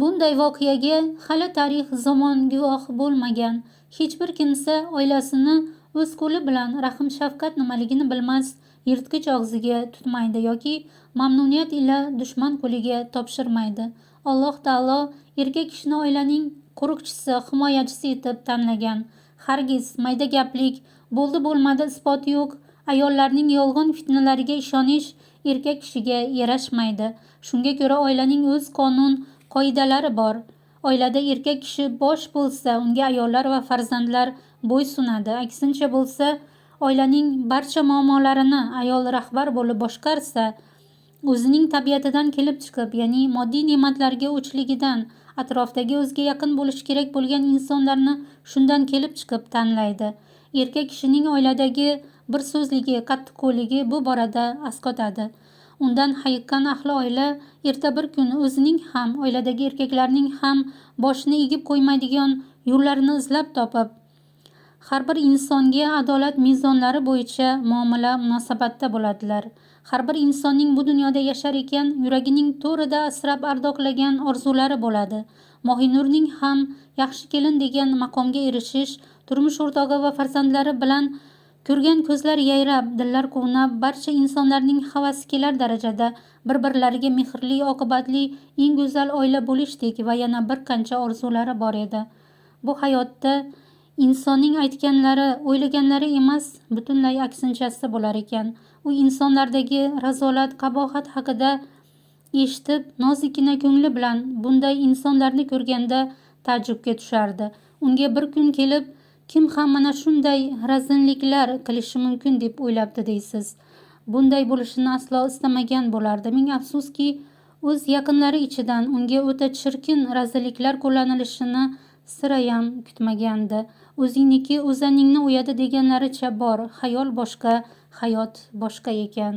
Bunday voqeaga hali tarix zamon guvoh bo'lmagan. Hech bir kimsa oilasini o'z qo'li bilan rahm shafqat nimaligini bilmas yirtqich og'ziga tutmaydi yoki mamnuniyat ila dushman qo'liga topshirmaydi. Alloh taolo erkak kishini oilaning qo'riqchisi, himoyachisi etib tanlagan. Hargiz mayda gaplik, bo'ldi bo'lmadi isboti yo'q ayollarning yolg'on fitnalariga ishonish erkak kishiga yarashmaydi. Shunga ko'ra oilaning o'z qonun qoidalari bor. Oilada erkak kishi bosh bo'lsa, unga ayollar va farzandlar bo'ysunadi. Aksincha bo'lsa, oilaning barcha muammolarini ayol rahbar bo'lib boshqarsa, o'zining tabiatidan kelib chiqib, ya'ni moddiy ne'matlarga o'chligidan, atrofdagi o'ziga yaqin bo'lishi kerak bo'lgan insonlarni shundan kelib chiqib tanlaydi. Erkak kishining oiladagi bir so'zligi, qattiqqo'lligi bu borada asqotadi. Undan hayiqqan ahli oila erta bir kun o'zining ham, oiladagi erkaklarning ham boshini egib qo'ymaydigan yo'llarini izlab topib, har bir insonga adolat mezonlari bo'yicha muomala munosabatda bo'ladilar. Har bir insonning bu dunyoda yashar ekan yuragining to'rida asrab ardoqlagan orzulari bo'ladi. Mohinurning ham yaxshi kelin degan maqomga erishish, turmush o'rtog'i va farzandlari bilan ko'rgan ko'zlar yayrab, dillar quvnab, barcha insonlarning havasi kelar darajada bir-birlariga mehrli, oqibatli eng go'zal oila bo'lishdek va yana bir qancha orzulari bor edi. Bu hayotda insonning aytganlari, o'ylaganlari emas, butunlay aksinchasi bo'lar ekan. U insonlardagi razolat, qabohat haqida eshitib, nozikkina ko'ngli bilan bunday insonlarni ko'rganda ta'jubga tushardi. Unga bir kun kelib kim ham mana shunday razinliklar qilishi mumkin deb o'ylabdi deysiz. Bunday bo'lishini aslo istamagan bo'lardi. Ming afsuski, o'z yaqinlari ichidan unga o'ta chirkin razilliklar qo'llanilishini sirayam kutmagandi. O'zingniki o'zaningni o'yadi deganlaricha bor, xayol boshqa, hayot boshqa ekan.